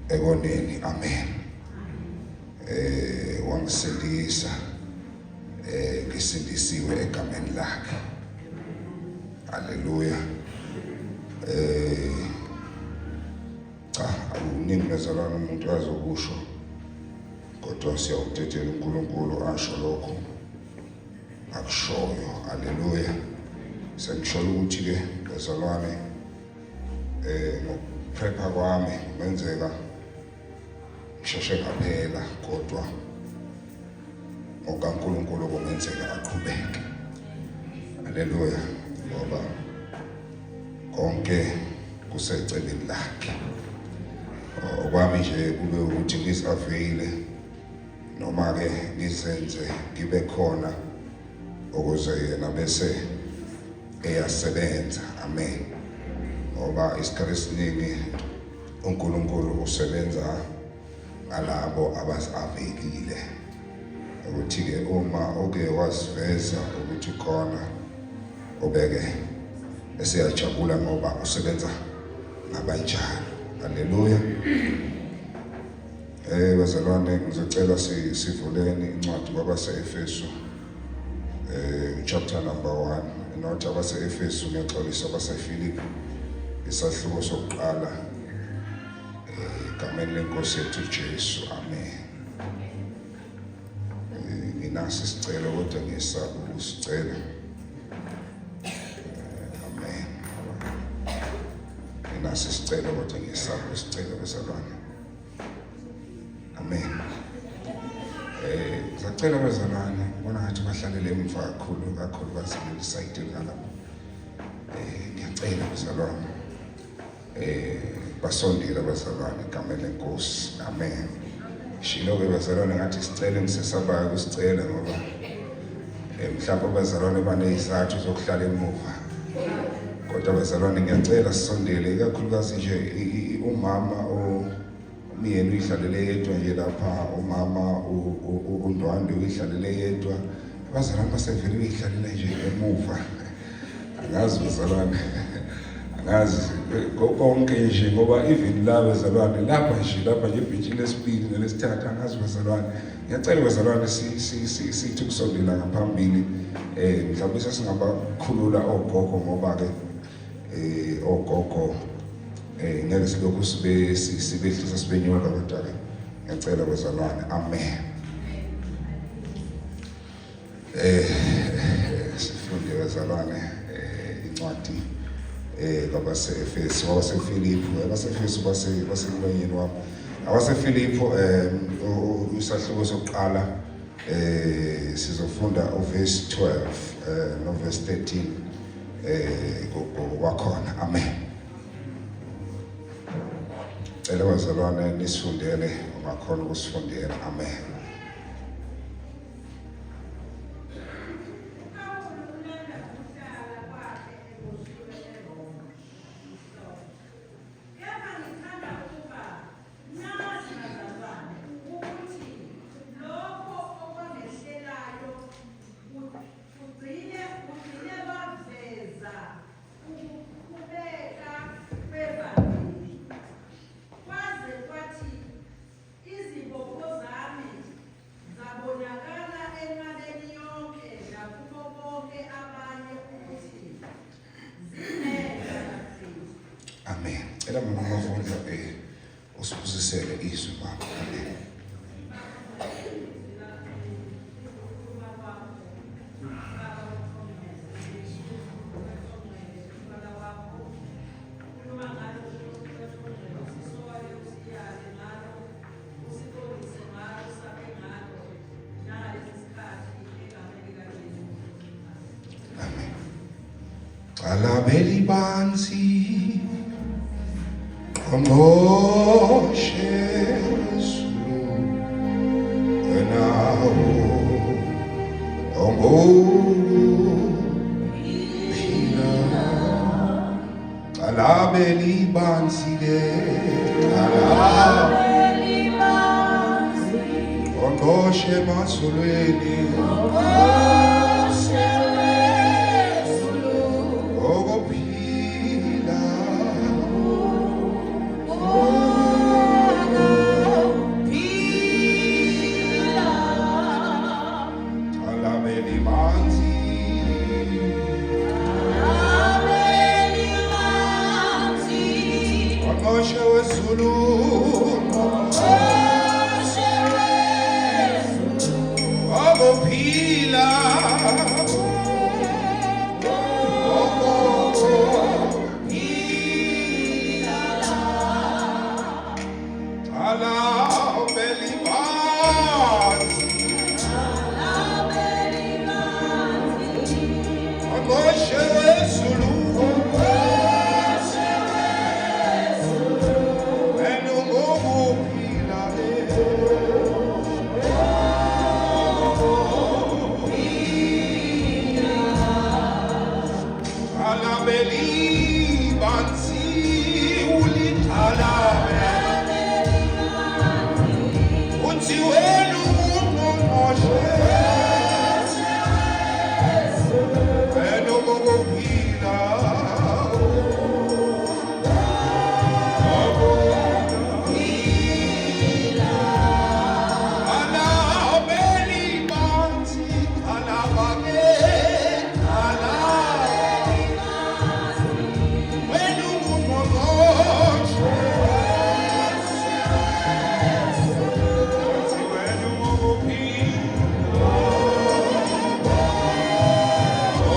Ekoneni. Amen. Wangisindisa, ngisindisiwe egameni lakhe. Haleluya. Cha, akuningi bazalwane umuntu azokusho, kodwa siyawudedela uNkulunkulu asho lokho akushoyo. Haleluya. Sengisholo ukuthi-ke bazalwane, ngokuphepha kwami kungenzeka ngisheshe ngaphela, kodwa ngokaNkulunkulu kungenzeka aqhubeke. Haleluya. Ngoba konke kusecebeni lakhe. Okwami nje kube ukuthi ngisaveile noma ke ngizenze ngibe khona ukuze yena bese eyasebenza. Amen. Ngoba isikhathi esiningi uNkulunkulu usebenza ngalabo abasavelile, ukuthi-ke uma uke waziveza ukuthi ukhona, ubeke eseyajabula ngoba usebenza ngabanjalo. Haleluya. Bazalwane, ngizocela sivuleni incwadi kwabase-Efesu, chapter number 1, not abase-Efesu, ngiyaxolisa, abase-Filipi, isahluko sokuqala, egameni lenkosi yethu Jesu. Amen. Nginaso isicelo kodwa ngisaba ukusicela. Amen. Nginaso isicelo kodwa ngisaba ukusicela bazalwane. Amen. Ngisacela bazalwane, ngibona ngathi bahlalele emva kakhulu kakhulukazi kuleli side ngalapha. Ngiyacela bazalwane. Basondele abazalwane egameni lenkosi. Amen. Shilo ke bazalwane, ngathi sicele, ngisesabayo ukusicela ngoba mhlawumbe abazalwane banezizathu zokuhlala emuva. Kodwa bazalwane ngiyacela sisondele, ikakhulukazi nje umama umyeni uyihlalele yedwa nje lapha, umama uNdwandwe uyihlalele yedwa, abazalwane basevele beyihlalele nje emuva. Angazi bazalwane, angazi konke nje, ngoba even la bazalwane lapha nje, lapha nje ebhentshini lesibili nelesithathu, angazi bazalwane. Ngiyacela bazalwane sithi ukusondela ngaphambili, mhlawumbe sesingabakhulula ogogo, ngoba ke ogogo ngeke silokhu sibe sibehlisa sibenyuka, kodwa ke ngiyacela bazalwane. Amen. Sifunde bazalwane incwadi kwabase-Efesu, kwabaseFilipi, abaseFesu basemlonyeni wami, abaseFilipi, isahluko sokuqala, sizofunda uverse 12 no verse 13 kwakhona. Amen. Cela bazalwane nisifundele, ungakhona ukusifundela. Amen. Kepha ngithanda ukuba nazi bazalwane ukuthi lokho okwangehlelayo kugcine kwaveza ukuqhubeka kwevangeli, kwaze kwathi izibopho zami zabonakala enqabeni yonke nakubo bonke abanye ukuthi zinenhla kaKristu. Amen. Cela mama Mavundla usibusisele izwi mama. Amen. Usiqondise ngalo, sabe ngalo, nangalesi sikhathi, egameni likaJesu. Amen. Qala belibanzi qongqoshe Zulu wena ongokuphila. Qala belibanzi ke, qala qongqoshe emazulwini, okuphila. wezulu, Okophila, Okophila, Ala belibanzi, Ngqongqoshe wezulu, Wena ungokuphila, Alabelibanzi, ulithalabe. Uthi wena ungungqongqoshe, wena ungokuphila. Alabelibanzi, alabake, alabe. Wena ungungqongqoshe, uthi wena ungokuphila.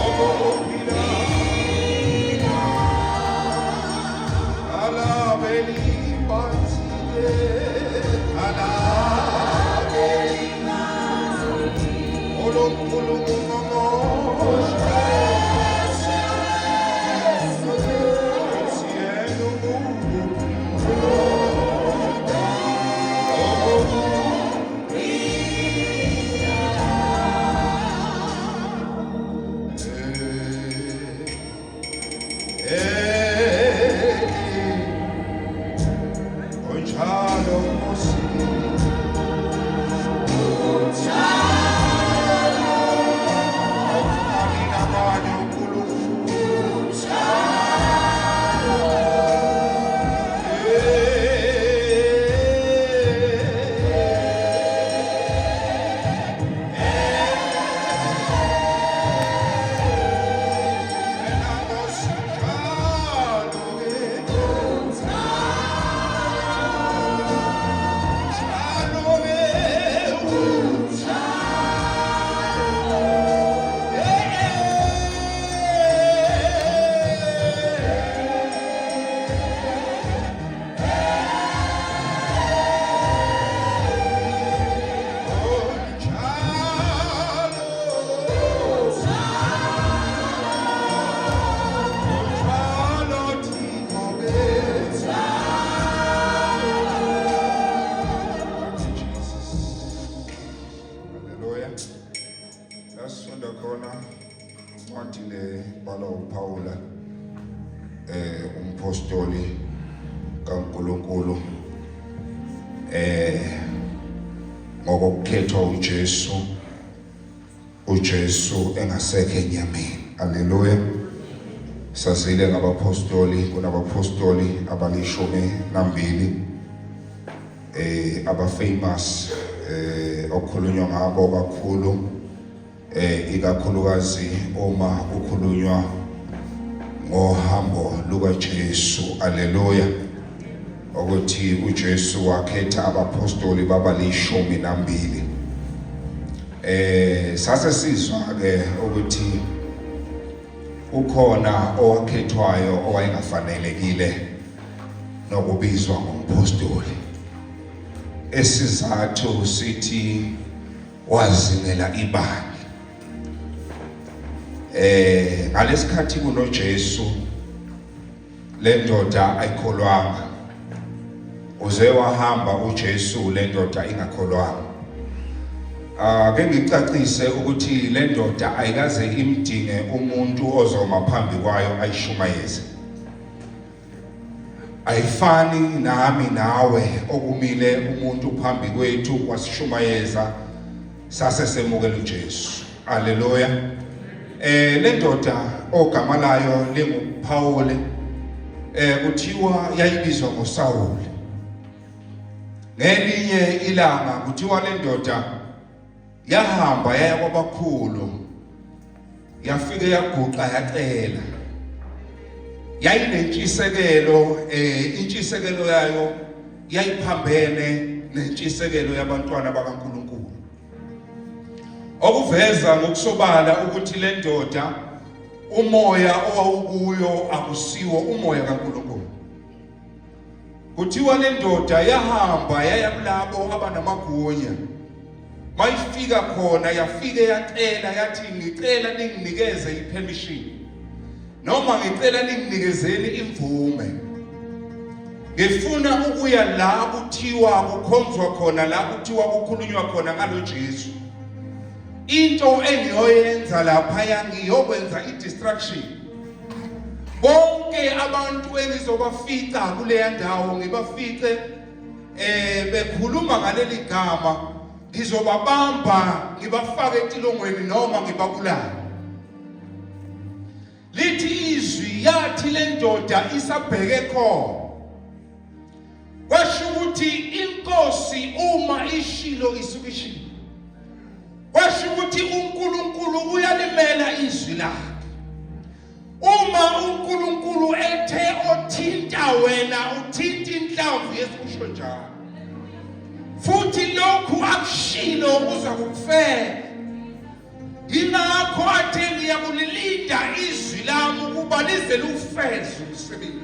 Okokuphila. Alabelibanzi, alabelibanzi. Olomkhulu ungqongqoshe, uthi yena ungukuphila. Onjalo Nkosi, awufani nabanye uNkulunkulu. Wena Nkosi njalo ke, njalo ke, njalo Thixo ke. Thank you, Jesus. Hallelujah. Lasifunda khona incwadi le bhalwa uPaula umpostoli kaNkuluNkulu ngokukhethwa uJesu engasekho enyameni. Hallelujah. Sazile ngabapostoli, kunabapostoli abali-12 abafamous okukhulunywa ngabo kakhulu, ikakhulukazi uma kukhulunywa ngohambo lukaJesu. Haleluya. Ukuthi uJesu wakhetha abapostoli baba 12. Sase sizwa ke ukuthi ukhona owakhethwayo owayengafanelekile nokubizwa ngompostoli. Esizathu sithi wazingela ibandla. Ngalesikhathi kunoJesu, le ndoda ayikholwanga. Uze wahamba uJesu, le ndoda ingakholwanga. Ake ngicacise ukuthi le ndoda ayikaze imdinge umuntu ozoma phambi kwayo ayishumayeze. Ayifani nami nawe okumile umuntu phambi kwethu wasishumayeza sase semukela uJesu. Haleluya. Le ndoda ogama layo linguPaul, kuthiwa yayibizwa ngoSaul. Ngelinye ilanga kuthiwa le ndoda yahamba yaya kwabakhulu, yafike yaguqa yacela. Yayinentshisekelo, intshisekelo yayo yayiphambene nentshisekelo yabantwana bakaNkulunkulu. Okuveza ngokusobala ukuthi le ndoda umoya owawukuyo akusiwo umoya kaNkulunkulu. Kuthiwa le ndoda yahamba yaya kulabo abanamagunya. Mayifika khona yafike yacela yathi ngicela ninginikeze ipermission. Noma ngicela ninginikezeni imvume. Ngifuna ukuya la kuthiwa kukhonzwa khona la kuthiwa kukhulunywa khona ngalo Jesu. Into engiyoyenza lapha ngiyokwenza i-distraction. Bonke abantu engizobafica kuleya ndawo ngibafice bekhuluma ngaleli gama ngizobabamba ngibafake etilongweni noma ngibabulale. Lithi izwi yathi le ndoda isabheke khona. Kwasho ukuthi inkosi uma ishilo isuke ishilo. Kwasho ukuthi uNkulunkulu uyalimela izwi lakhe. Uma uNkulunkulu ethe othinta wena uthinta inhlamvu yesikusho njalo. Futhi lokhu akushilo kuza kukufela. Yingakho athe ngiyakulilinda izwi lami ukuba lize liwufeze umsebenzi.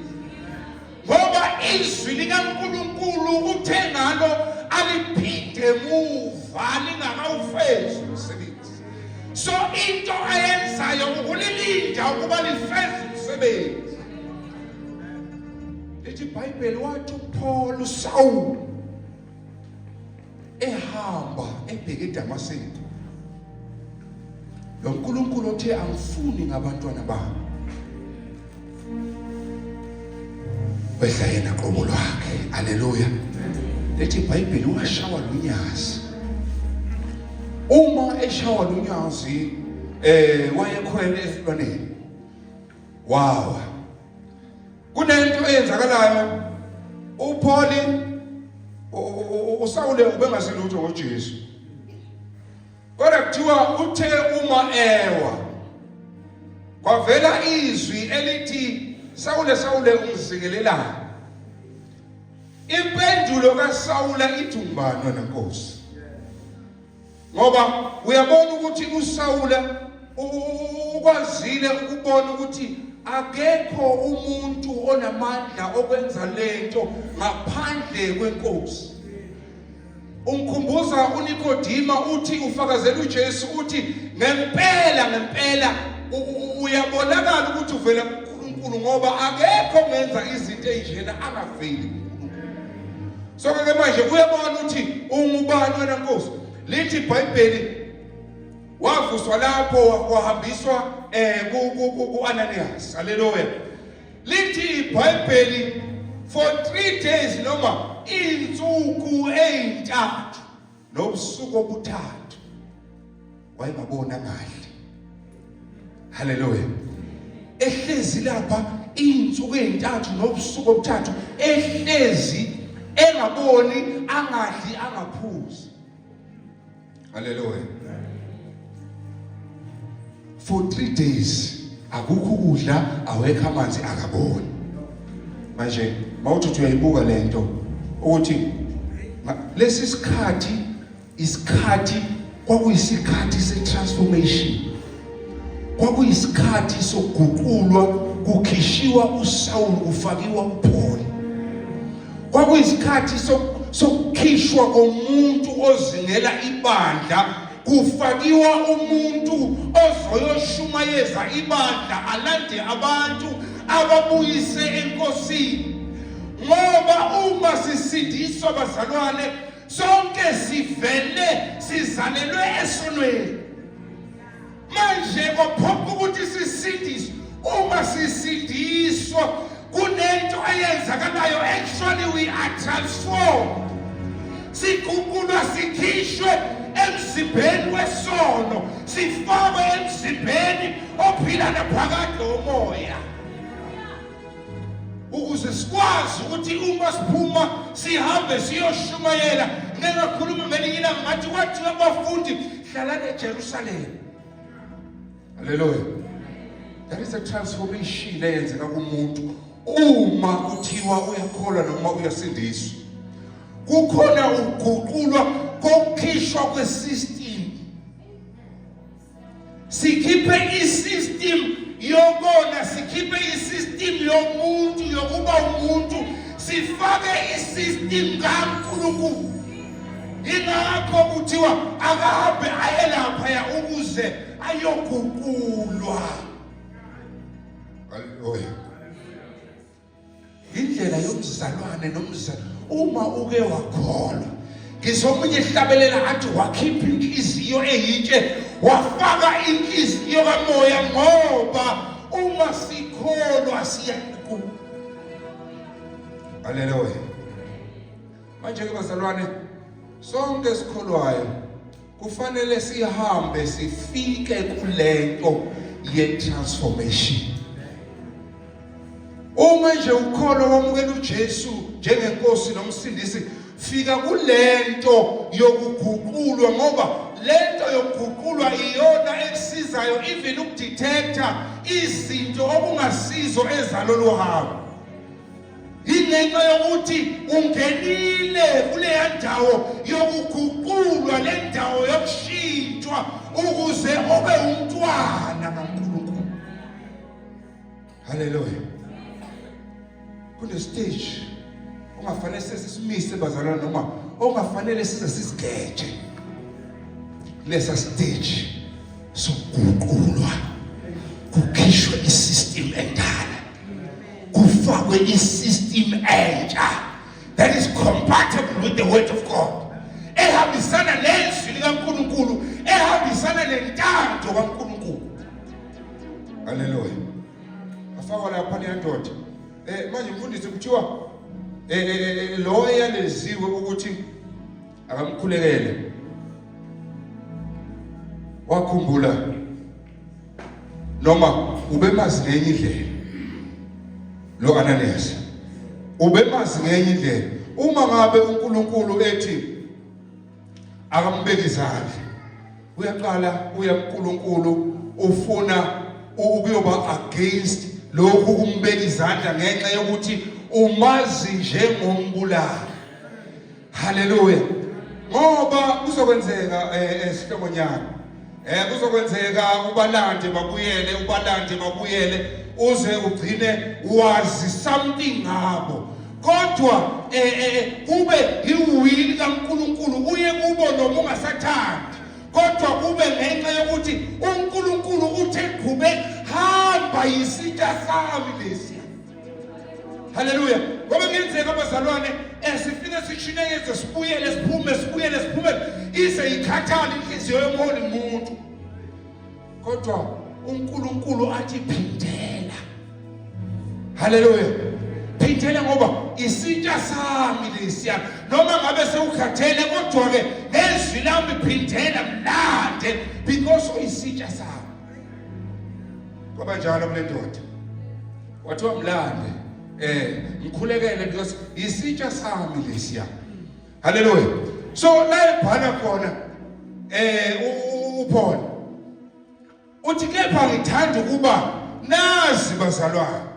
Ngoba izwi likaNkulunkulu uthe ngalo aliphinde muva lingakawufezi umsebenzi. So into ayenzayo ukulilinda ukuba lifeze umsebenzi. Lithi iBhayibheli wathi uPaul uSawulu ehamba ebheke eDamaseko lo nkulunkulu othe angifuni ngabantwana bami wehla yena qobo lwakhe. Haleluya. Lethi iBhayibheli washawa lunyazi. Uma eshawa lunyazi wayekhwele esilwaneni wawa. Kunento eyenzakalayo uPaul uSawule ubengasilutho ngoJesu. Kodwa kuthiwa uthe uma ewa kwavela izwi elithi Sawule Sawule ungizingelelani. Impendulo kaSawula ithi ungubani wena Nkosi? Ngoba uyabona ukuthi uSawula ukwazile ukubona ukuthi akekho umuntu onamandla okwenza lento ngaphandle kwenkosi. Ungikhumbuza uNikodima uthi ufakazela uJesu uthi ngempela ngempela uyabonakala ukuthi uvela kuNkulunkulu ngoba akekho ongenza izinto ezinjena angaveli kuNkulunkulu. So ke manje uyabona ukuthi ungubani wena Nkosi. Lithi iBhayibheli wavuswa lapho wahambiswa ku-Ananias. Haleluya. Lithi iBhayibheli for 3 days noma insuku ezintathu nobusuku obuthathu wayengabona ngadli. Haleluya. Ehlezi lapha insuku ezintathu nobusuku obuthathu ehlezi engaboni angadli angaphuzi. Haleluya. For 3 days akukho ukudla awekho amanzi akaboni. Manje mawuthi uyayibuka lento ukuthi lesi sikhathi isikhathi kwakuyisikhathi se-transformation, kwakuyisikhathi sokuguqulwa, kukhishiwa uSawulu kufakiwa uPaul. Kwakuyisikhathi sokukhishwa komuntu ozingela ibandla kufakiwa umuntu ozoyoshumayeza ibandla alande abantu ababuyise enkosini. Ngoba uma sisindiswa bazalwane sonke sivele sizalelwe esonweni. Manje kwaphoqa ukuthi sisindiswe. Uma sisindiswa kunento eyenzakalayo, actually we are transformed. Siguqulwa sikhishwe emzimbeni wesono sifakwe emzimbeni ophila naphakade womoya, ukuze sikwazi ukuthi uma siphuma sihambe siyoshumayela. Ngeke ngakhuluma ngelinye ilanga ngathi kwathiwa abafundi hlalani eJerusalema. Haleluya. There is a transformation eyenzeka kumuntu uma kuthiwa uyakholwa noma uyasindiswa. Kukhona uguqulwa kokukhishwa kwesystem. Sikhiphe isystem yokona, sikhiphe isystem yomuntu yokuba umuntu, sifake isystem kaNkulunkulu. Ingakho kuthiwa akahambe aye laphaya ukuze ayoguqulwa. Haleluya. Indlela yomzalwane nomzalwane uma uke wakholwa ngizomunye ehlabelela athi wakhipha inhliziyo eyitshe wafaka inhliziyo kamoya ngoba uma sikholwa siyaguquka. Haleluya. Manje ke bazalwane sonke sikholwayo kufanele sihambe sifike kulento ye transformation. Uma nje ukholwa wamukela uJesu njengenkosi nomsindisi fika kulento yokuguqulwa ngoba lento yokuguqulwa iyona ekusizayo even ukudetecta izinto okungasizo ezalolu hambo. Ingenxa yokuthi ungenile kuleya ndawo yokuguqulwa, le ndawo yokushintshwa ukuze ube umntwana kaNkulunkulu. Haleluya. Kune stage ongafanele sesimise bazalwane noma ongafanele size sisigeje lesa stage sokuguqulwa kukhishwe isystem endala kufakwe isystem entsha that is compatible with the word of God ehambisana nezwi likaNkulunkulu ehambisana nentando kaNkulunkulu. Haleluya. Afakwa lapha leya ndoda. Eh manje mfundisi kuthiwa eh, eh, eh, eh lo eyaleziwe ukuthi akamkhulekele wakhumbula noma ubemazi ngenye indlela lo Ananias ubemazi ngenye indlela uma ngabe uNkulunkulu ethi akambeki izandla uyaqala uya kuNkulunkulu ufuna ukuyoba against lokhu kumbeka izandla ngenxa yokuthi umazi njengombulali. Haleluya. Ngoba kuzokwenzeka eh, eh sihlokonyana. Eh kuzokwenzeka ubalande babuyele ubalande babuyele uze ugcine wazi something ngabo. Kodwa eh, eh, eh kube iwili kaNkuluNkulu uye kubo noma ungasathandi. Kodwa kube ngenxa yokuthi uNkulunkulu uthe qhube hamba yisitsha sami lesi. Haleluya. Ngoba kuyenzeka abazalwane esifike eh, sishineyeze sibuyele siphume sibuyele siphume ize ikhathale inhliziyo yomholi muntu. Kodwa uNkulunkulu athi phindela. Haleluya. Phindela ngoba isitsha sami lesiya noma ngabe sewukhathele kodwa ke nezwi lami phindela mlande because uyisitsha sami. Kwaba njalo kule ndoda. Wathiwa mlande eh ngikhulekele because isitsha sami lesiya. Haleluya. So la ebhala khona eh uPaul uthi kepha ngithanda ukuba nazi bazalwane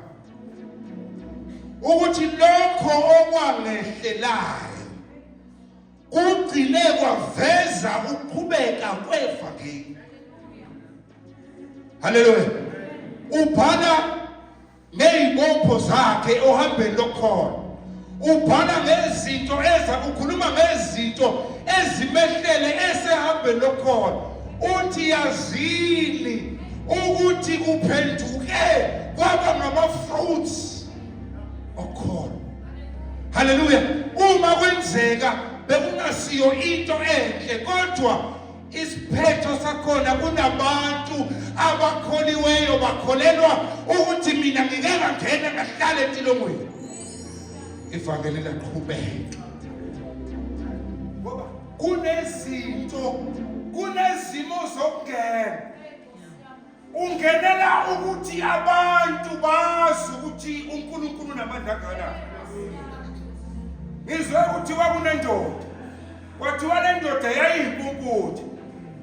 ukuthi lokho okwangehlelayo kugcine kwaveza ukuqhubeka kwevangeli. Haleluya. Ubhala ngezibopho zakhe ohambeni lokholo. Ubhala ngezinto eza ukhuluma ngezinto ezimehlele esehambeni lokholo. Uthi yazini ukuthi kuphenduke kwaba ngama fruits okholo. Haleluya. Uma kwenzeka bekungasiyo into enhle kodwa isiphetho sakhona kunabantu abakholiweyo bakholelwa ukuthi mina ngike ngangena ngahlala etilongweni ivangeli laqhubeka ngoba kunezinto kunezimo zokungena Ungenela ukuthi abantu bazi ukuthi uNkulunkulu unamandla angakanani. Ngizwe kuthiwa kunendoda, kwathiwa le ndoda yayiyimpumputhe,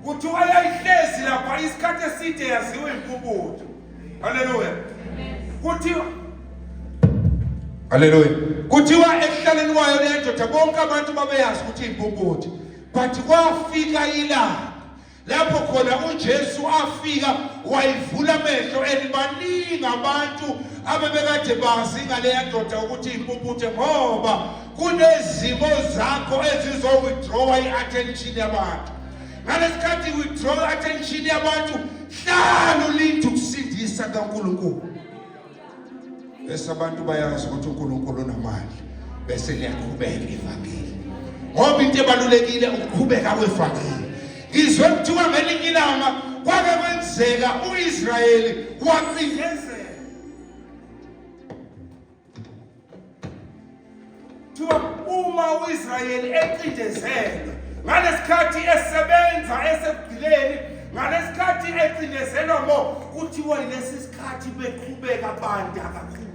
kuthiwa yayihlezi lapha isikhathi eside yaziwa impumputhe. Haleluya. Kuthiwa Haleluya. Kuthiwa ekuhlaleni kwayo le ndoda bonke abantu babeyazi ukuthi impumputhe. But kwafika ilanga lapho khona uJesu afika wayivula amehlo and baningi abantu abebekade bazi ngaleya ndoda ukuthi impumputhe ngoba kunezimo zakho ezizo withdraw i-attention yabantu. Ngalesikhathi withdraw attention yabantu, hlala ulinde ukusindisa kaNkulunkulu. Bese abantu bayazi ukuthi uNkulunkulu unamandla, bese liyaqhubeka ivangeli. Ngoba into ebalulekile ukuqhubeka kwevangeli. Ngizwe kuthiwa ngelinye ilanga kwake kwenzeka uIsrayeli wacindezela Kuthiwa uma uIsrayeli ecindezelwe ngalesikhathi esebenza esekugcileni ngalesikhathi ecindezelwa mo kuthiwa yilesi sikhathi beqhubeka banda kakhulu.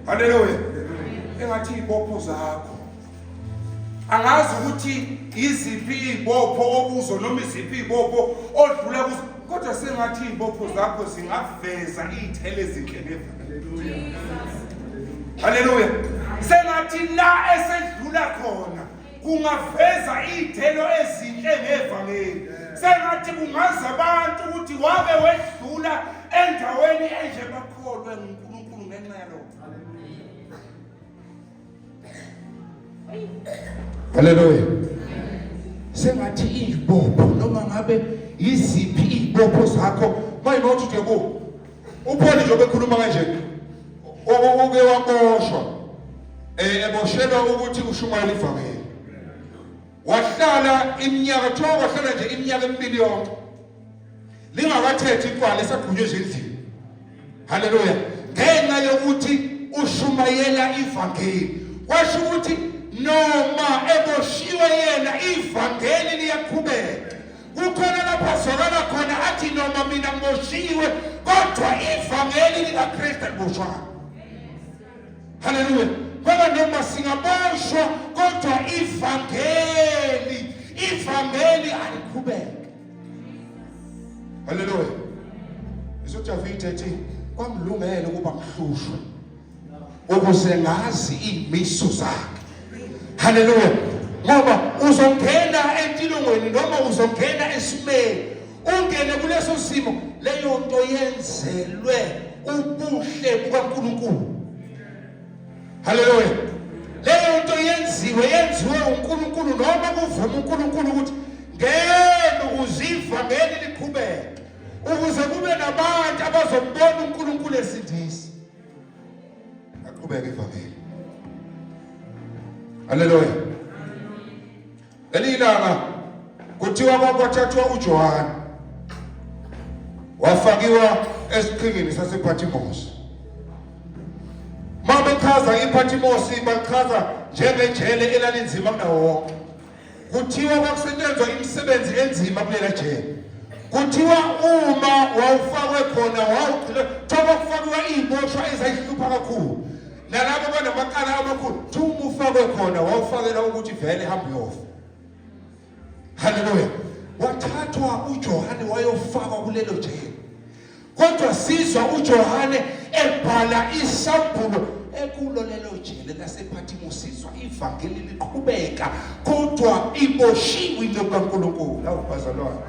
Haleluya. Engathi izibopho zakho angazi ukuthi iziphi izibopho okuzo noma iziphi izibopho odlula kuzo kodwa sengathi izibopho zakho zingaveza izithelo ezinhle ngeVangeli. Haleluya. Sengathi la esedlula khona kungaveza izithelo ezinhle ngevangeli. Sengathi kungaza abantu ukuthi wabe wedlula endaweni enje bakholwe nguNkulunkulu ngenxa yalokho. Haleluya. Sengathi izibopho noma ngabe iziphi izibopho zakho manje mawuthi nje ku uPaul nje obekhuluma kanje uke waboshwa eh eboshelwa ukuthi ushumayela ivangeli wahlala iminyaka kuthiwa wahlala nje iminyaka emibili yonke lingakathethi icwala esagqunywe nje endlini haleluya ngenxa yokuthi ushumayela ivangeli kwasho ukuthi noma eboshiwe yena ivangeli liyaqhubeka kukhona lapho azwakala khona athi noma mina ngiboshiwe kodwa ivangeli likaKristu aliboshwanga Haleluya. Ngoba noma singaboshwa kodwa ivangeli, ivangeli aliqhubeke. Haleluya. IsoDavide ethi kwamlungela ukuba ngihlushwe ukuze ngazi imiso zakhe. Haleluya. Ngoba uzongena entilongweni noma uzongena esimeni ungene kuleso simo leyo nto yenzelwe ubuhle bukaNkulunkulu. Haleluya. Leyo nto yenziwe yenziwe uNkulunkulu noma kuvuma uNkulunkulu ukuthi ngeke ukuziva ngeke liqhubeke ukuze kube nabantu abazombona uNkulunkulu esindisa. Aqhubeke ivangeli. Haleluya. Ngelinye ilanga kuthiwa kwathathwa uJohane wafakiwa esiqhingini sasePhathimosi. Uma bechaza iPhathimosi bachaza njengejele elalinzima kunawo wonke. Kuthiwa kwakusetshenzwa imisebenzi enzima kulela jele. Kuthiwa uma wawufakwe khona wawugcina kuthiwa kwakufakiwa iy'boshwa ezayihlupha kakhulu. Nalabo banamacala amakhulu kuthiwa uma ufakwe khona wawufakela ukuthi vele hambe uyofa. Haleluya. Wathathwa uJohane wayofakwa kulelo jele. Kodwa sizwa uJohane ebhala isambulo ekulo lelo jele lasePhathimu sizwa ivangeli liqhubeka kodwa iboshiwe into kaNkulunkulu. Awu bazalwane.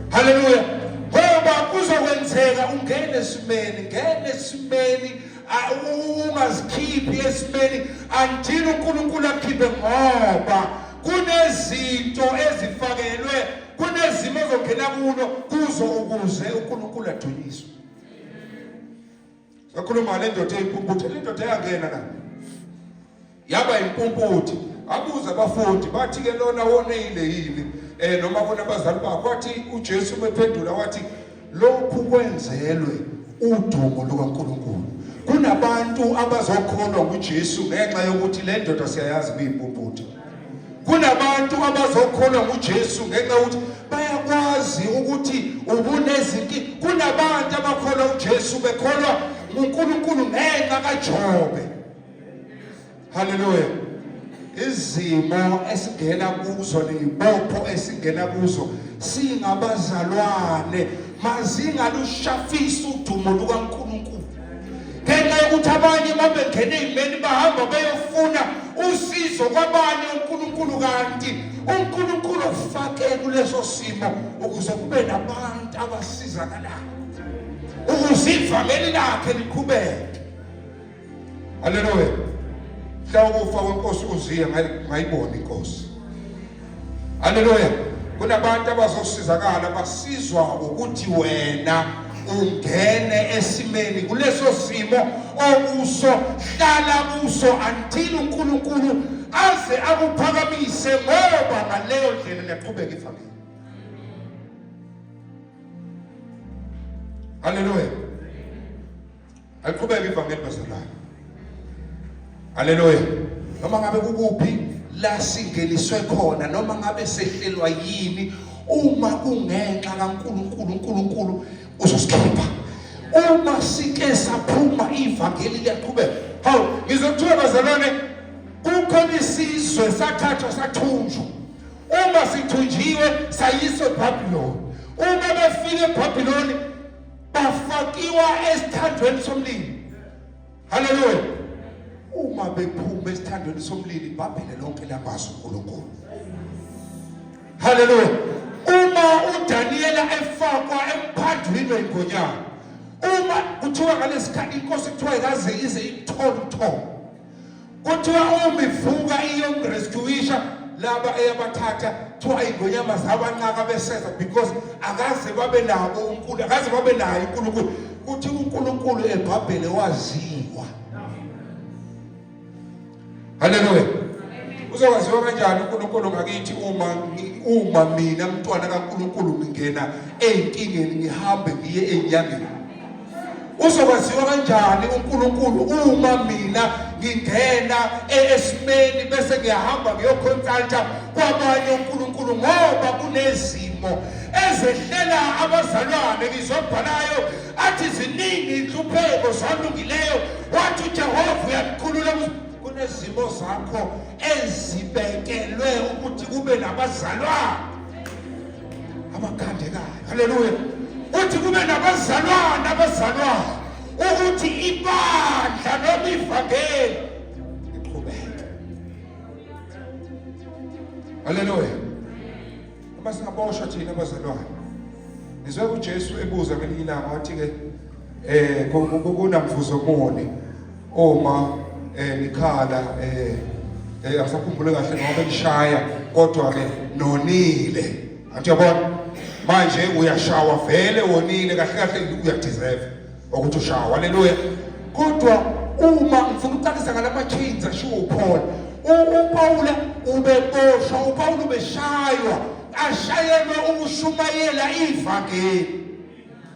Haleluya. Ngoba kuzokwenzeka ungene esimeni, ngene esimeni ungazikhiphi esimeni until uNkulunkulu akukhiphe ngoba kunezinto ezifakelwe kunezimo ozongena kulo kuzo ukuze uNkulunkulu adunyiswe. Sakhuluma le ndoda eyimpumputhe, le ndoda yangena la yaba impumputhe. Abuza abafundi bathi ke lona woneyile yini eh noma bona abazali bakho wathi uJesu bephendula wathi lokhu kwenzelwe udumo lukaNkulunkulu. Kunabantu abazokholwa nguJesu ngenxa yokuthi le ndoda siyayazi kuyimpumputhe. Kunabantu abazokholwa nguJesu ngenxa yokuthi bayakwazi ukuthi ubunezinki. Kunabantu abakholwa uJesu bekholwa nguNkulunkulu ngenxa kaJobe. Haleluya. Izimo esingena kuzo nezibopho esingena kuzo singabazalwane. Mazingalushafisi udumo lukaNkulunkulu. Ngenxa yokuthi abanye babengena ey'meni bahamba beyofuna usizo kwabanye uNkulunkulu, kanti uNkulunkulu ufake kuleso simo ukuze kube nabantu abasizakalayo, ukuze ivangeli lakhe liqhubeke. Haleluya. Mhla ukufa kwenkosi uZiya ngayibona inkosi. Haleluya. Kunabantu abazosizakala basizwa ukuthi wena ungene esimeni kuleso simo okuso, hlala kuso until uNkulunkulu aze akuphakamise, ngoba ngaleyo ndlela liyaqhubeka ivangeli. Haleluya. Aliqhubeke ivangeli bazalwane. Haleluya. Noma ngabe kukuphi la singeniswe khona, noma ngabe sehlelwa yini, uma kungenxa kaNkulunkulu, uNkulunkulu uzosikhipha. Uma sike saphuma ivangeli liyaqhubeka. Hawu, ngizokuthiwa bazalwane, kukhona isizwe sathathwa sathunjwa. Uma sithunjiwe sayiswa eBhabhiloni. Uma befika eBhabhiloni bafakiwa esithandweni somlilo. Haleluya. Uma bephuma esithandweni somlilo iBhabhele lonke lamazi uNkulunkulu. Haleluya. Uma uDaniyela efakwa emphandwini wengonyama, uma kuthiwa ngalesikhathi inkosi kuthiwa ikaze ize imthole ubuthongo, Kuthiwa uma ivuka iyomrescuisha laba eyabathatha, kuthiwa ingonyama zabanqaka beseza because akaze babe nabo uNkulunkulu, akaze babe naye uNkulunkulu. Kuthi uNkulunkulu eBhabhele waziwa. Haleluya. Uzokwaziwa kanjani uNkulunkulu ngakithi uma mina mntwana kaNkulunkulu ngingena ey'nkingeni ngihambe ngiye ey'nyangeni? Uzokwaziwa kanjani uNkulunkulu uma mina ngingena esimeni bese ngiyahamba ngiyokhonsaltha kwabanye uNkulunkulu, ngoba kunezimo ezehlela abazalwane ngizobhalayo athi ziningi inhlupheko zalungileyo, wathi uJehova uyamkhulula. Kunezimo zakho ezibekelwe ukuthi kube nabazalwane abakhandekayo. Haleluya. Uthi kube nabazalwane abazalwane ukuthi ibandla noma ivangeli liqhubeke. Haleluya. Uma singaboshwa thina abazalwane, nizwe uJesu ebuza ngelinye ilanga wathi ke kunamvuzo muni uma nikhala, asakhumbule kahle ngoba ngishaya, kodwa ke nonile. Athi uyabona manje uyashawa vele, wonile kahle kahle, uyadeserve ukuthi ushawa. Haleluya. Kodwa uma ngifuna ukucacisa ngalama chains ashiwo uPaul, uPaul ubeboshwa, uPaul ubeshaywa, ashayelwe ukushumayela ivangeli.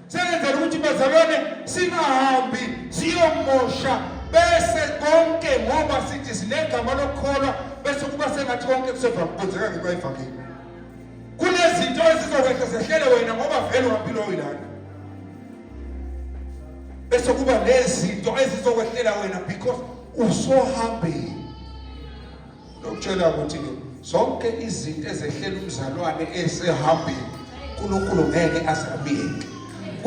Sengenzela ukuthi bazalwane singahambi siyomosha bese konke, ngoba sithi sinegama lokukholwa bese kuba sengathi konke kuseva kwenzeka ngenxa yevangeli. Kunezinto ezizokwehla zehlele wena ngoba vele uhambile oyilana, bese kuba nezinto ezizokwehlela wena because usohambeni. Lokutshela ukuthi ke zonke izinto ezehlela umzalwane esehambeni, uNkulunkulu ngeke aze abiyeke.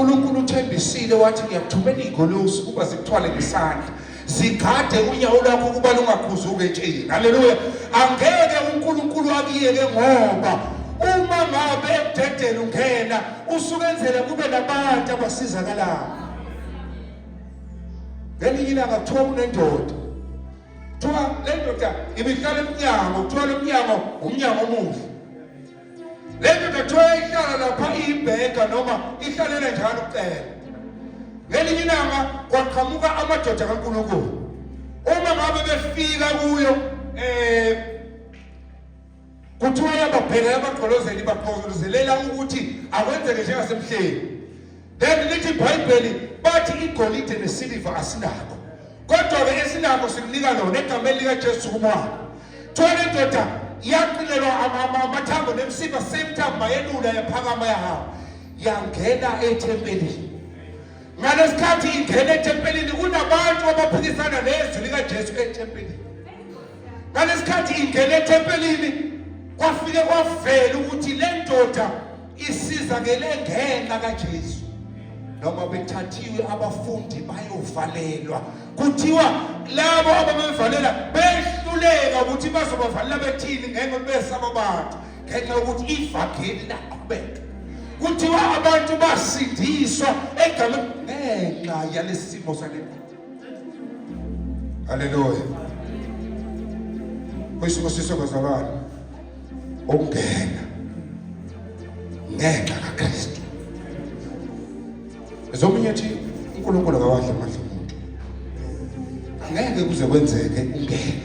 uNkulunkulu uthembisile wathi ngiyakuthumela iy'ngolosi ukuba zikuthwale ngesandla, zigade unyawo lwakho ukuba lungakhuzuki etsheni. Haleluya. Angeke uNkulunkulu akuyeke, ngoba uma ngabe ekudedela ungena usukenzela kube nabantu abasizakalayo. Ngelinye ilanga kuthiwa kunendoda, kuthiwa le ndoda ibihlala emnyango, kuthiwa lo mnyango umnyango omuhle. Le ndoda kuthiwa ihlala lapha iyibheka noma ihlalela njalo ukucela. Ngelinye ilanga kwaqhamuka amadoda kaNkulunkulu. Uma ngabe befika kuyo kuthiwa yababheka yabagqolozela, ibagqolozelela ukuthi akwenzeke njengasemhleni. Then lithi iBhayibheli bathi igolide nesiliva asinakho, kodwa-ke esinakho sikunika lona egameni likaJesu kumwana. Kuthiwa le ndoda yaqinelwa amathambo nemsipha, same time bayelula yaphakama yahamba yangena ethempelini. Ngalesikhathi ingena ethempelini kunabantu abaphikisana nezwi likaJesu ethempelini. Ngalesikhathi ingena ethempelini kwafike kwavela ukuthi le ndoda Isizakele ngenxa kaJesu. Noma bethathiwe abafundi bayovalelwa, kuthiwa labo ababevalela behluleka ukuthi bazobavalela bethini ngenxa besaba abantu, ngenxa yokuthi ivangeli laqhubeka. Kuthiwa abantu basindiswa egameni ngenxa yalesimo sale. Haleluya. Kuyisibusiso bazalwane ukungena ngenxa kaKristu. Ezomunye ethi uNkulunkulu akawadli amandla omuntu. Angeke kuze kwenzeke ungene.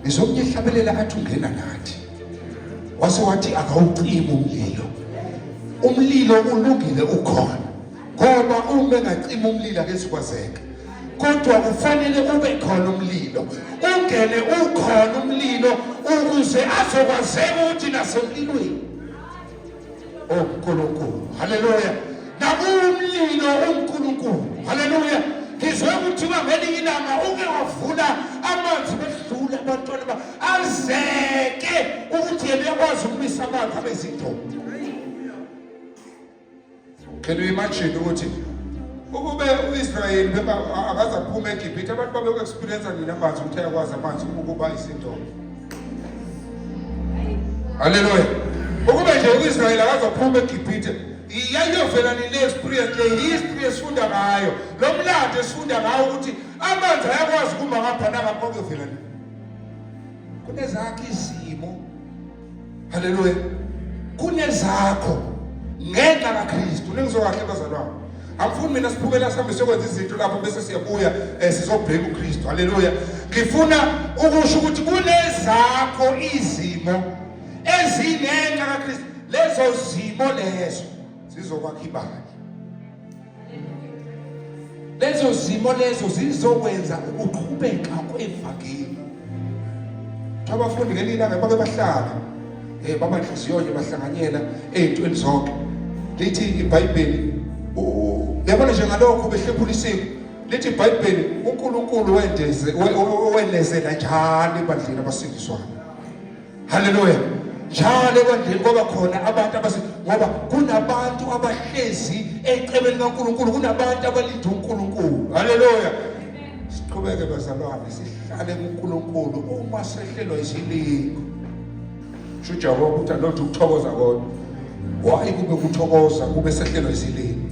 Ngizomunye ehlabelela athi ungena nathi. Wase wathi akawucimi umlilo. Umlilo ulungile ukhona. Ngoba uma engacima umlilo akezukwazeka. Kodwa kufanele ube khona umlilo, ungene ukhona umlilo ukuze azokwazeka ukuthi nasemlilweni. Oh uNkulunkulu, haleluya! Nakumlilo uNkulunkulu, haleluya! Ngizwe kuthiwa ngelinye ilanga uke wavula amanzi bedlula abantwana ba azeke ukuthi yena uyakwazi ukumisa amanzi abe zindonga. Can you imagine ukuthi ukube uIsrayeli beba akaze aphume eGibhithe, abantu babe experience nini amanzi ukuthi ayakwazi amanzi ukuba izindonga. Haleluya. Ukube nje uIsrayeli akaze aphume eGibhithe, yayiyovela nini le experience, le history esifunda ngayo, lo mlando esifunda ngawo ukuthi amanzi ayakwazi kuma ngapha nangapha, kuyovela nini? Kunezakhe izimo. Haleluya. Kunezakho ngenxa kaKristu. Ningizwe kahle bazalwane. Angifuni mina siphumela sihambe siyokwenza izinto lapho bese siyabuya sizobheka uKristu. Haleluya. Ngifuna ukusho ukuthi kunezakho izimo ezingenxa kaKristu. Lezo zimo lezo zizokwakha ibandla. Lezo zimo lezo zizokwenza ukuqhubeka kwevangeli. Abafundi ngelinye ilanga bake bahlala baba nhliziyo nje bahlanganyela ey'ntweni zonke. Lithi iBhayibheli, uyabona nje ngalokho behlephula isiko, lithi iBhayibheli uNkulunkulu wendeze wenezela njalo ebandleni abasindiswayo. Haleluya. Njalo ebandleni kwaba khona abantu abase ngoba kunabantu abahlezi ecebeni kaNkulunkulu, kunabantu abalinda uNkulunkulu. Haleluya. Siqhubeke bazalwane, sihlale kuNkulunkulu uma sehlelwa isilingo. Sho uJakobe ukuthi alothi ukuthokoza kodwa. Why kube kuthokoza kube sehlelwa isilingo?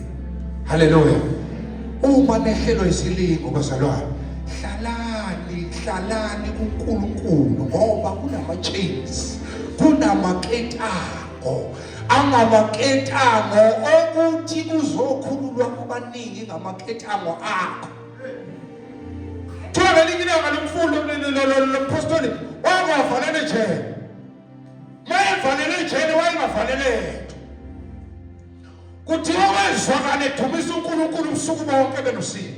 Haleluya. Uma nehlelwa isilingo bazalwane, hlalani, hlalani kuNkulunkulu ngoba kunama chains, kunamaketango, angamaketango okuthi kuzokhululwa abaningi ngamaketango akho. Kuthiwa ngelinye ilanga lo mfundi lo mphostoli wayevalele ejele. Mayevalele ejele wayengavalele yedwa. Kuthiwa wezwakala edumisa uNkulunkulu ubusuku bonke benosini.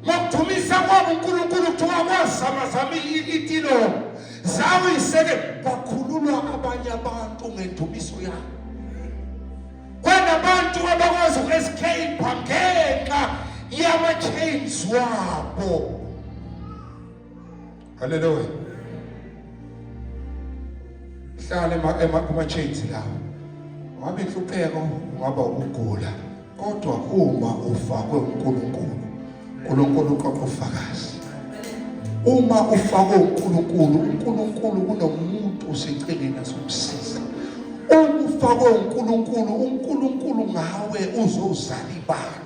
Ngokudumisa kwabo uNkulunkulu kuthiwa kwazamazama itilongo zawiseke kwakhululwa abanye abantu ngendumiso yabo. Kwanabantu abakwazi uku-escape ngenxa yama-chains wabo. Haleluya. Hlala kuma-chains lawo. Ungaba inhlupheko, ungaba ukugula, kodwa uma ufakwe uNkulunkulu, uNkulunkulu uqoqa ufakazi. Uma ufakwe uNkulunkulu, uNkulunkulu kunomuntu oseceleni azomsiza. Uma ufakwe uNkulunkulu, uNkulunkulu ngawe uzozala ibandla.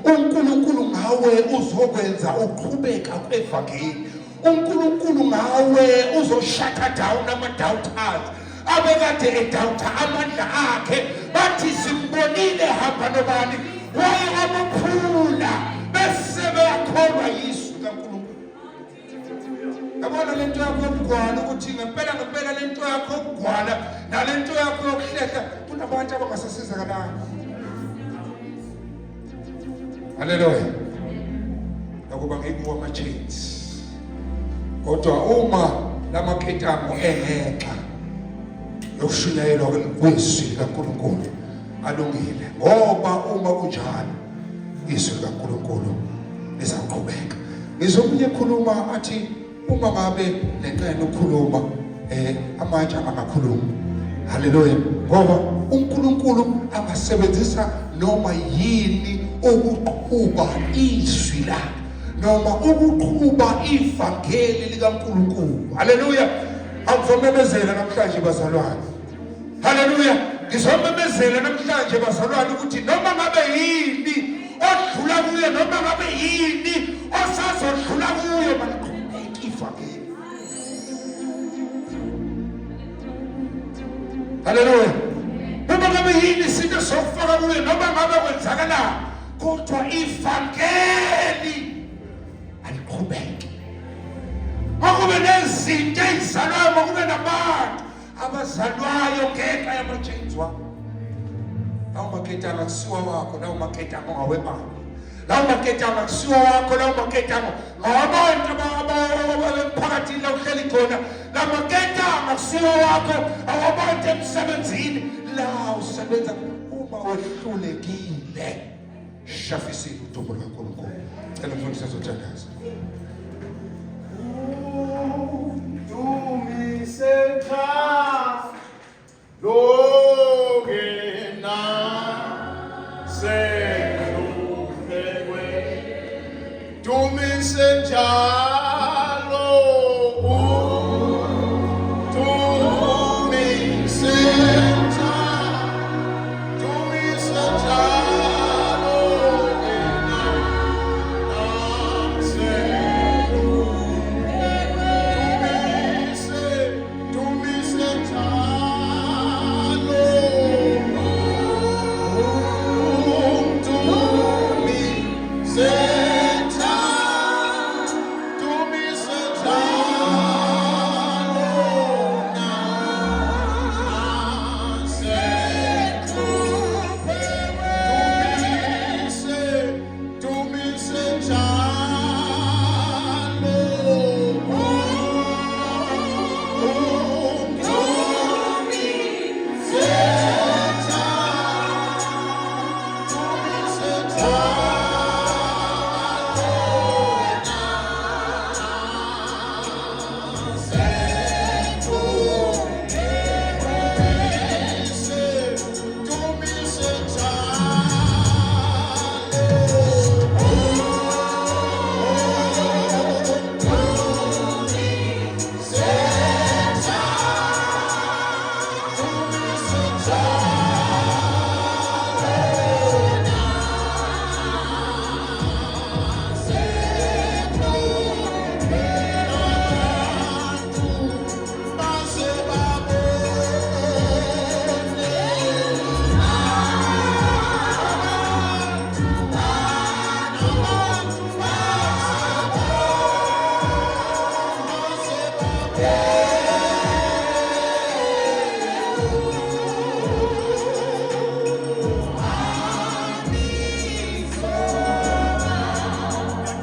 uNkulunkulu ngawe uzokwenza uqhubeka kwevangeli. uNkulunkulu ngawe uzoshutha down ama-doubters abekade edawutha amandla akhe, bathi simbonile hamba nobani, waye wamuphula bese beyakholwa yisu kaNkulunkulu. Yabona lento yakho yokugwala ukuthi ngempela ngempela lento yakho yokugwala nalento yakho yokuhlehla kunabantu abangasasizakalanga. Haleluya. Nakuba ngikuwa ama-chains. Kodwa uma lamaketamo engenxa yokushunyayelwa kwezwi likaNkulunkulu alungile, ngoba uma kunjalo izwi likaNkulunkulu lizaqhubeka. Ngizomunye ekhuluma athi uma ngabe nenqena ukukhuluma amatshe angakhuluma. Haleluya. Ngoba uNkulunkulu angasebenzisa noma yini ukuqhuba izwi lakhe noma ukuqhuba ivangeli likaNkulunkulu. Haleluya. Angizomemezela namhlanje bazalwane. Haleluya. Ngizomemezela namhlanje bazalwane ukuthi noma ngabe yini odlula kuyo noma ngabe yini osazodlula kuyo maliqhubeke ivangeli. Haleluya. Noma ngabe yini isinto sokufaka kuyo noma ngabe kwenzakala kodwa ivangeli aliqhubeke. Makube nezinto ezizalwayo, makube nabantu abazalwayo ngenxa yama-chains wakho. Lawo maketanga akusiwa wakho, lawo maketanga ongawemali. Lawo maketanga akusiwa wakho, lawo maketanga ngawabantu abemphakathini la uhleli khona. La maketanga akusiwa wakho, awabantu emsebenzini la usebenza. Uma wehlulekile, shafisile udumo lukaNkulunkulu. Cela umfundisi azothandaza. Dumise cha longena sehluphekwe dumise njalo udumise njalo dumise njalo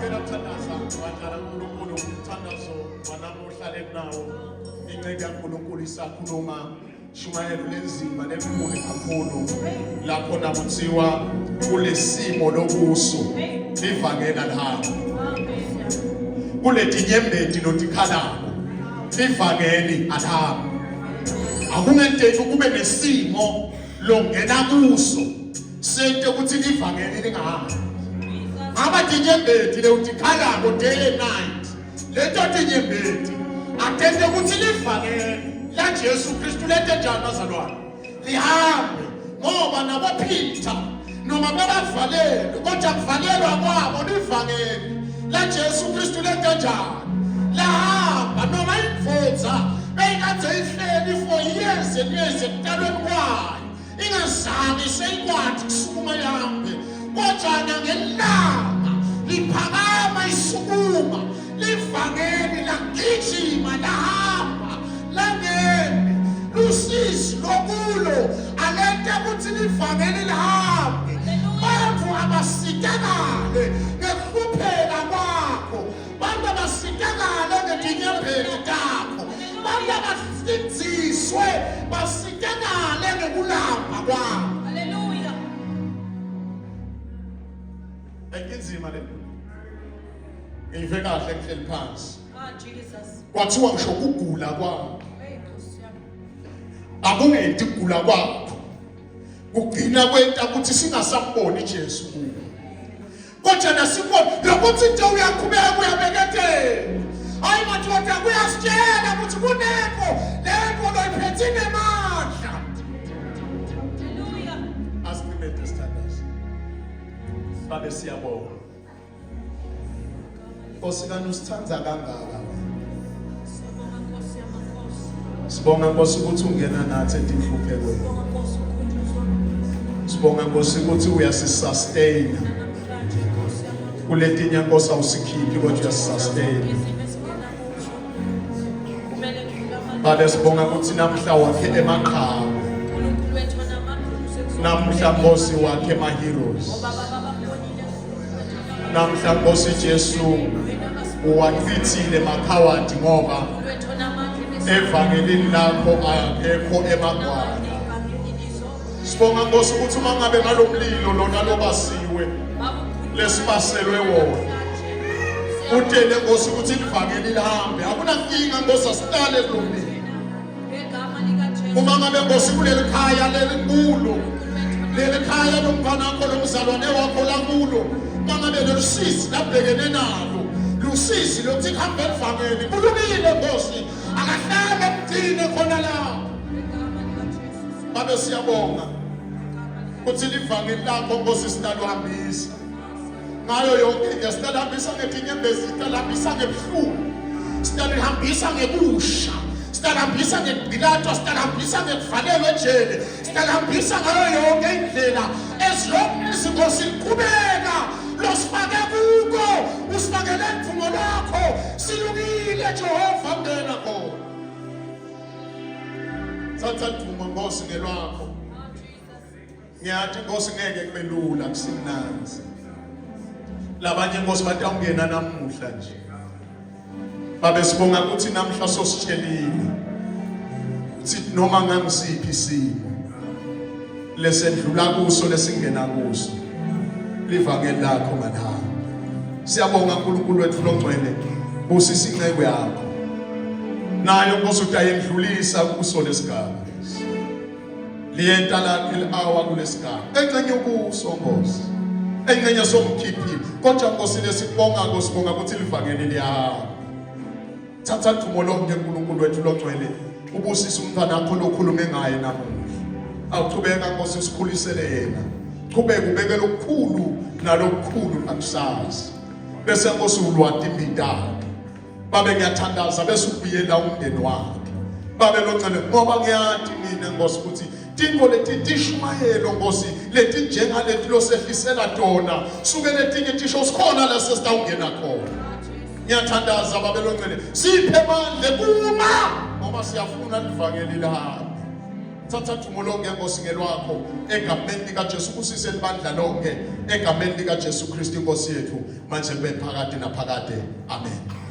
Ngiyacela kuthandaza bandla laNkulunkulu umthandazo wanamuhla lekunawo inceku kaNkulunkulu isakhuluma shumayelo lenzima lenkulu kakhulu lapho nakuthiwa kulesimo lokuso livangela lihamba kuletinyembeti lotikhalako livangeli alihamba akungenteki kube nesimo longena kuso sente ukuthi livangeli lingahambi ngaba tinyembeti lewutikhalako day and night lento tinyembeti atente ukuthi livangeli laJesu Kristu lente njani bazalwane lihambe ngoba naboPeter noma bebavalelwe kodwa kuvalelwa kwabo livangeli laJesu Kristu lente njani lahamba noma indvodza beyikade ihleli for years and years ekutalweni kwayo ingazange seyikwati kusukuma ihambe kodwa nangelanga liphakama isukuma livangeli lagijima lahamba langeni lusizi lokulo alente ukuthi livangeli lihambe bantu abasitakale ngekuhlupheka kwakho bantu abasitakale ngetinyembezi takho bantu abasindziswe basitakale ngekulamba kwabo Hallelujah. Inzima le. Ngive kahle ngihleli phansi. Ah Jesus. Kwathiwa ngisho kugula kwami. Hey Nkosi yami. Akungenti kugula kwakho kugcina kwenta ukuthi singasamboni Jesu kuwe. Kodwa nasibona lokuthi into uyaqhubeka uyabeketela. Hayi madoda kuyasitshela ukuthi kunento lento loyiphethe inemandla. Hallelujah. Asiqinete sithandaze. Babe siyabonga. Nkosi kani usithanda kangaka wena. Sibonga Nkosi yamakhosi. Sibonga Nkosi ukuthi ungena nathi etinhluphekweni. Sibonga Nkosi ukhunjuzwa Sibonga Nkosi ukuthi uyasisustain. namhlanje Nkosi yamakhosi. Kuletinye Nkosi awusikhiphi kodwa uyasisustain. Izimo esingena kuzo. Kumele kudlule amandla. Babe sibonga ukuthi namhla wakhe emaqhawe. uNkulunkulu wethu onamandla usekuzona. Namhla Nkosi wakhe ema heroes. Obaba bababonile uNkulunkulu wethu onamandla. Namhla Nkosi Jesu uwachithile makhawadi ngoba uNkulunkulu wethu onamandla evangelini lakho akekho emagwala. Sibonga Nkosi ukuthi uma ngabe ngalomlilo lona lobasiwe lesibaselwe wona utele Nkosi ukuthi livangeli lihambe akunankinga Nkosi asihlale kulomlilo uma ngabe Nkosi kuleli khaya lelikulo leli khaya lomfana wakho lomzalwane wakho lakulo uma ngabe lolu sizi labhekene nalo lusizi lokuthi kuhambe livangeli kulungile Nkosi akahlale emgcine khona lapho babe siyabonga ukuthi livangeli lakho Nkosi silaluhambisa ngayo yonke into silalihambisa ngetinyembezi silalihambisa ngebuhlungu silalihambisa ngekusha silalihambisa ngekugqilatwa silalihambisa ngekuvalelwa ejele silalihambisa ngayo yonke indlela as long as inkosi liqhubeka losifake kuko usifakele mvumo lakho silungile Jehova ngena khona thatha dumo Nkosi ngelwakho ngiyathi Nkosi ngeke kube lula kusimnanzi labanye Nkosi batawungena namuhla nje babe sibonga ukuthi namhla sositshelile ukuthi noma ngangisiphi isimo lesendlula kuso lesingena kuso livangeli lakho malanga siyabonga uNkulunkulu wethu longcwele busisa inceku yakho nayo Nkosi utayendlulisa kuso lesigaba liyenta lakhe li-awa kulesigaba engxenye ubuso Nkosi engxenye somkhiphile kodwa Nkosi lesibongako sibonga ukuthi livangeli liyahamba thatha dumo lonke uNkulunkulu wethu longcwele ubusise umntwana wakho lokhulume ngaye namuhla awuchubeka Nkosi usikhulisele yena chubeka ubeke lokukhulu nalokukhulu akusasa bese Nkosi ulwati imbidakhe babe ngiyathandaza bese ubuyela umndeni wakhe babe longcwele ngoba ngiyati mina Nkosi ukuthi tinto leti tishumayelo Nkosi letinjengaleti losehlisela tona suke letinye tisho sikhona la sesitawungena khona ngiyathandaza babe longcwele siphe amandla kuma ngoba siyafuna livangeli lihambe thatha dumo lonke Nkosi ngelwakho egameni likaJesu kusise libandla lonke egameni likaJesu Kristu inkosi yethu manje kube phakade naphakade amen.